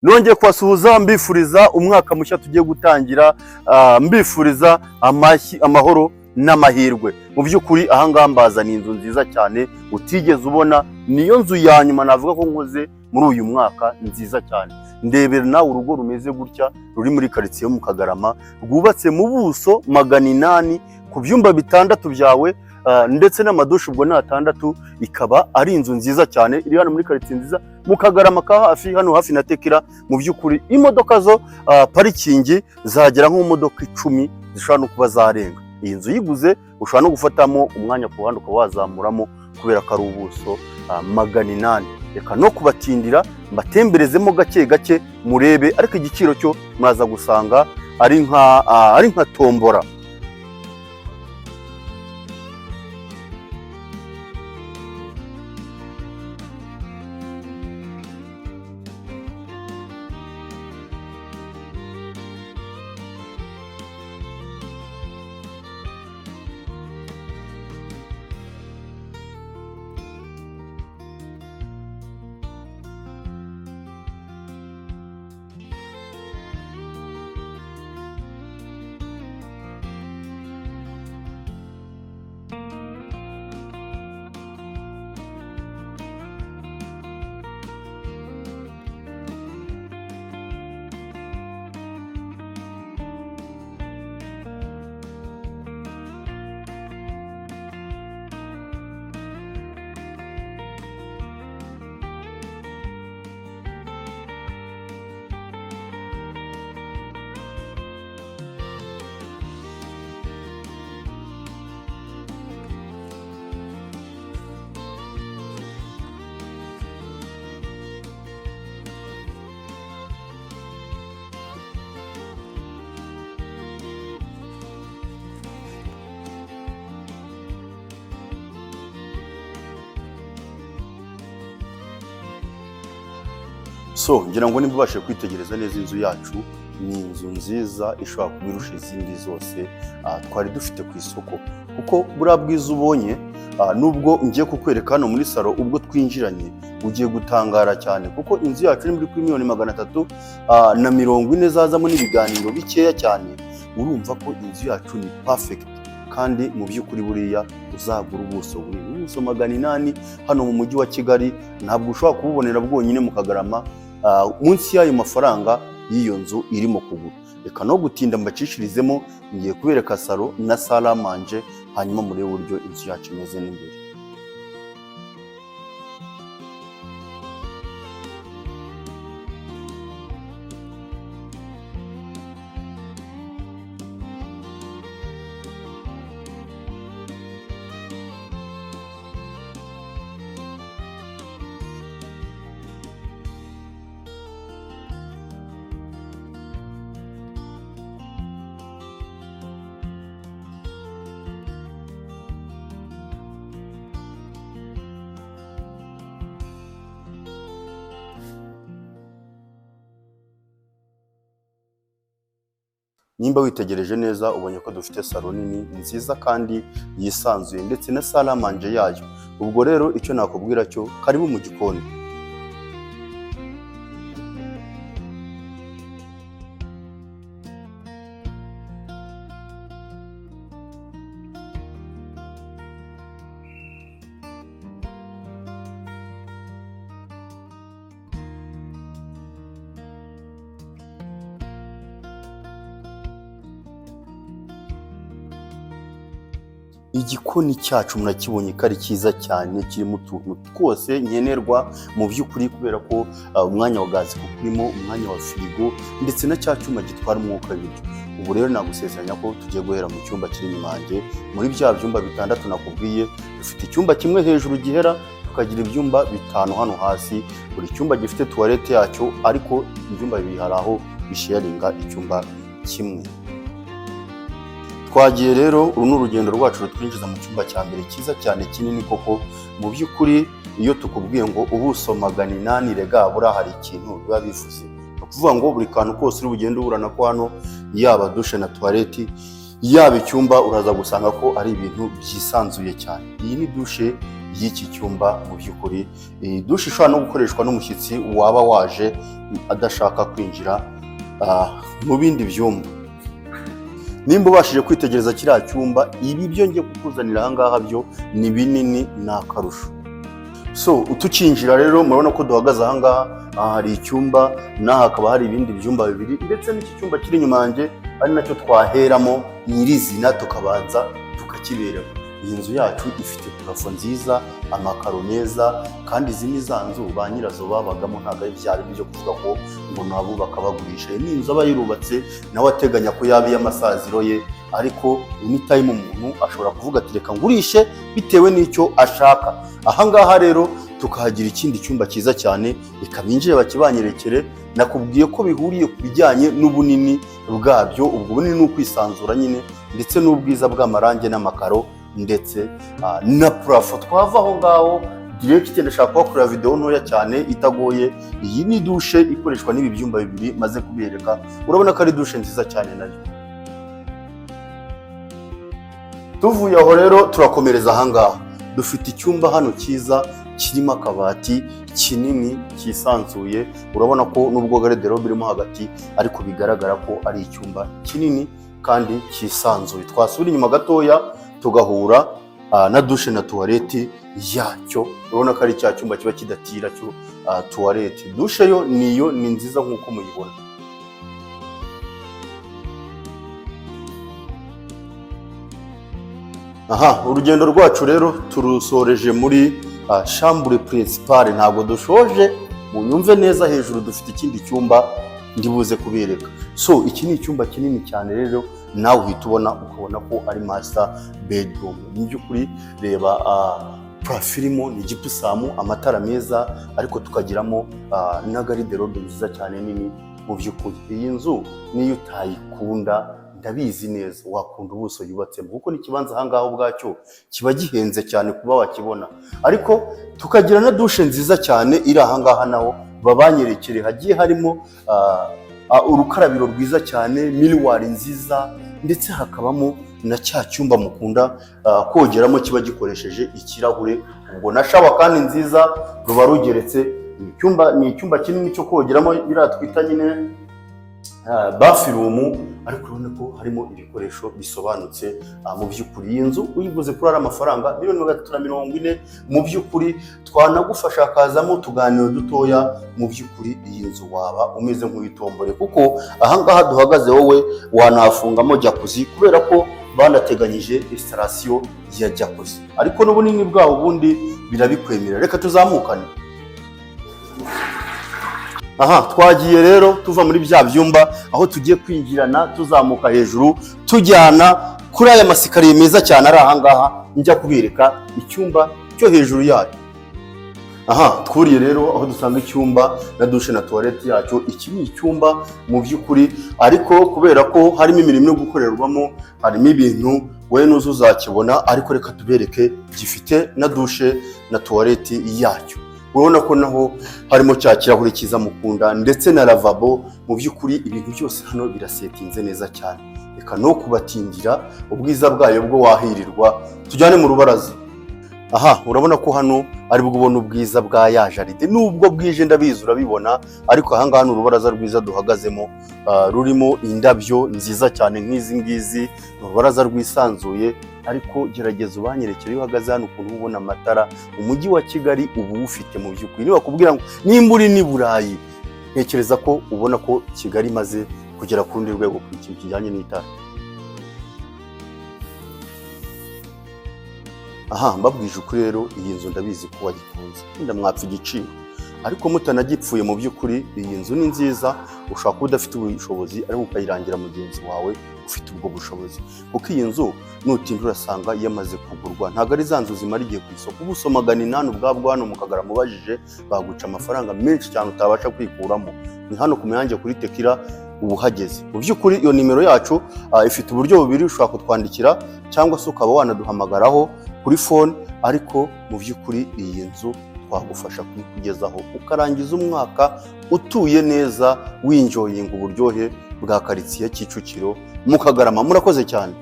Nongeye kubasuhuza, mbifuriza umwaka mushya tugiye gutangira, mbifuriza amahoro n'amahirwe. Mu by'ukuri ahangaha mbazaniye inzu nziza cyane utigeze ubona. Niyo nzu ya nyuma navuga ko nkoze muri uyu mwaka, nziza cyane. Ndebera nawe urugo rumeze gutya, ruri muri karitsiye yo mu Kagarama, rwubatse mu buso 800 ku byumba bitandatu byawe, ndetse n'amadushe ubwo ni atandatu. Ikaba ari inzu nziza cyane iri hano muri karitsiye nziza mu Kagarama ka hafi, hano hafi na Tekira. Mu by'ukuri imodoka zo parikingi zagera nko mu modoka 10, zishobora no kuba zarenga. Iyi nzu uyiguze ushobora no gufatamo umwanya ku ruhande ukaba wazamuramo, kubera ko ari ubuso 800. Reka no kubatindira, mbatemberezemo gake gake murebe, ariko igiciro cyo muraza gusanga ari nka tombora. So ngira ngo nimba ubashije kwitegereza neza, inzu yacu ni inzu nziza ishobora kuba irusha izindi zose twari dufite ku isoko, kuko buriya bwiza ubonye, nubwo ngiye kukwereka hano muri salo ubwo twinjiranye, ugiye gutangara cyane, kuko inzu yacu iri muri kuri miliyoni 340 zazamo n'ibiganiro bikeya cyane. Urumva ko inzu yacu ni perfect. Kandi mu by'ukuri buriya uzagura ubuso bunini, ubuso 800 hano mu mujyi wa Kigali ntabwo ushobora kububonera bwonyine mu Kagarama munsi y'ayo mafaranga y'iyo nzu irimo kugura. Reka no gutinda mbacishirizemo, ngiye kubereka salo na salle à manger, hanyuma murebe uburyo inzu yacu imeze n'imbere. Nimba witegereje neza, ubonye ko dufite salo nini nziza kandi yisanzuye, ndetse na salle à manger yayo. Ubwo rero icyo nakubwira cyo, karibu mu gikoni. Igikoni cyacu murakibonye ko ari cyiza cyane, kirimo utuntu twose nkenerwa mu by'ukuri, kubera ko umwanya wa gazi kuko urimo, umwanya wa firigo, ndetse na cya cyuma gitwara umwuka w'ibiryo. Ubu rero nagusezeranya ko tugiye guhera mu cyumba kiri inyuma yanjye. Muri bya byumba bitandatu nakubwiye, dufite icyumba kimwe hejuru gihera, tukagira ibyumba bitanu hano hasi. Buri cyumba gifite toilette yacyo, ariko ibyumba bibiri hari aho bisharinga icyumba kimwe. Twagiye rero, uru ni urugendo rwacu rutwinjiza mu cyumba cya mbere cyiza cyane, kinini koko. Mu by'ukuri iyo tukubwiye ngo ubuso 800, rega buriya hari ikintu biba bivuze. Ni ukuvuga ngo buri kantu kose uri bugende uhura nako hano, yaba dushe na toilette, yaba icyumba, uraza gusanga ko ari ibintu byisanzuye cyane. Iyi ni dushe. y'iki cyumba. Mu by'ukuri iyi douche ishobora no gukoreshwa n'umushyitsi waba waje adashaka kwinjira mu bindi byumba. Nimba ubashije kwitegereza kiriya cyumba, ibi byo ngiye kukuzanira aha ngaha byo ni binini, ni akarusho. So tukinjira rero, murabona ko duhagaze aha ngaha. Aha hari icyumba, n'aha hakaba hari ibindi byumba bibiri, ndetse n'iki cyumba kiri inyuma yanjye ari nacyo twaheramo nyirizina, tukabanza tukakibereka. Iyi nzu yacu ifite plafond nziza, amakaro meza, kandi izi ni za nzu ba nyirazo babagamo, ntabwo ari bya bindi byo kuvuga ko ngo ni abubaka bagurisha. Iyi ni inzu aba yubatse nawe ateganya ko yaba iy'amasaziro ye, ariko anytime umuntu ashobora kuvuga ati: "Reka ngurishe," bitewe n'icyo ashaka. Aha ngaha rero tukahagira ikindi cyumba cyiza cyane. Reka binjire bakibanyerekere. Nakubwiye ko bihuriye ku bijyanye n'ubunini bwabyo. Ubwo bunini ni ukwisanzura nyine, ndetse n'ubwiza bw'amarangi n'amakaro, ndetse na plafond. Twava aho ngaho direct, ndashaka kuhakorera video ntoya cyane itagoye. Iyi ni douche ikoreshwa n'ibi byumba bibiri maze kubereka. Urabona ko ari douche nziza cyane nayo. Tuvuye aho rero, turakomereza aha ngaha. Dufite icyumba hano cyiza kirimo akabati kinini cyisanzuye. Urabona ko nubwo garde-robe irimo hagati, ariko bigaragara ko ari icyumba kinini kandi cyisanzuye. Twasubira inyuma gatoya tugahura na douche na toilette yacyo. Urabona ko ari cya cyumba kiba kidatira cyo toilette. Douche yo niyo ni nziza nk'uko muyibona. Aha urugendo rwacu rero turusoreje muri chambre principale. Ntabwo dushoje, munyumve neza, hejuru dufite ikindi cyumba ndibuze kubereka. So iki ni icyumba kinini cyane rero, nawe uhita ubona, ukabona ko ari master bedroom. Mu by'ukuri reba plafond irimo ni gypsum, amatara meza, ariko tukagiramo na garde-robe nziza cyane nini. Mu by'ukuri iyi nzu niyo utayikunda, ndabizi neza wakunda ubuso yubatsemo, kuko n'ikibanza aha ngaha ubwacyo kiba gihenze cyane kuba wakibona. Ariko tukagira na douche nziza cyane iri aha ngaha, naho babanyerekere hagiye harimo urukarabiro rwiza cyane, miroir nziza, ndetse hakabamo na cya cyumba mukunda kogeramo kiba gikoresheje ikirahure, ubwo na shower kandi nziza, ruba rugeretse. Ni icyumba kinini cyo kogeramo, biriya twita nyine bathroom, ariko urabona ko harimo ibikoresho bisobanutse. Mu by'ukuri iyi nzu uyiguze kuri ariya mafaranga 340,000,000, mu by'ukuri twanagufasha hakazamo utuganiro dutoya. Mu by'ukuri iyi nzu waba umeze nk'uyitombore, kuko ahangaha duhagaze wowe wanafungamo jacuzzi, kubera ko banateganyije installation ya jacuzzi, ariko n'ubunini bwawo ubundi birabikwemerera. Reka tuzamukane. Aha twagiye rero tuva muri bya byumba, aho tugiye kwinjirana tuzamuka hejuru, tujyana kuri aya ma escalier meza cyane ari aha ngaha, njya kubereka icyumba cyo hejuru yayo. Aha twuriye rero aho dusanga icyumba na douche na toilette yacyo. Iki ni icyumba mu by'ukuri, ariko kubera ko harimo imirimo yo gukorerwamo, harimo ibintu wowe nuza uzakibona, ariko reka tubereke gifite na douche na toilette yacyo. Urabona ko naho harimo cya kirahure cyiza mukunda, ndetse na lavabo. Mu by'ukuri ibintu byose hano birasetinze neza cyane. Reka no kubatindira, ubwiza bwayo bwo wahirirwa. Tujyane mu rubaraza. Aha urabona ko hano ari bwo ubona ubwiza bwa ya jardin, nubwo bwije ndabizi urabibona, ariko aha ngaha ni urubaraza rwiza duhagazemo, rurimo indabyo nziza cyane nk'izi ngizi. Ni urubaraza rwisanzuye, ariko gerageza ubanyerekere iyo uhagaze hano ukuntu uba ubona amatara. Umujyi wa Kigali uba uwufite mu by'ukuri. Niba bakubwira ngo nimba uri n'i Burayi, ntekereza ko ubona ko Kigali imaze kugera ku rundi rwego ku kintu kijyanye n'itara. Aha mbabwije ukuri rero, iyi nzu ndabizi ko wayikunze, wenda mwapfa igiciro ariko mutanagipfuye. Mu by'ukuri iyi nzu ni nziza. Ushobora kuba udafite ubushobozi, ariko ukayirangira mugenzi wawe ufite ubwo bushobozi, kuko iyi nzu nutinda urasanga yamaze kugurwa. Ntabwo ari za nzu zimara igihe ku isoko. Ubuso 800 ubwabwo hano mu Kagarama ubajije baguca amafaranga menshi cyane utabasha kwikuramo. Ni hano ku Muyange kuri Tekira uba uhageze. Mu by'ukuri iyo nimero yacu ifite uburyo bubiri: ushobora kutwandikira cyangwa se ukaba wanaduhamagaraho kuri phone. Ariko mu by'ukuri iyi nzu twagufasha kuyikugezaho, ukarangiza umwaka utuye neza, winjoyinga uburyohe bwa karitsiye Kicukiro mu Kagarama. Murakoze cyane.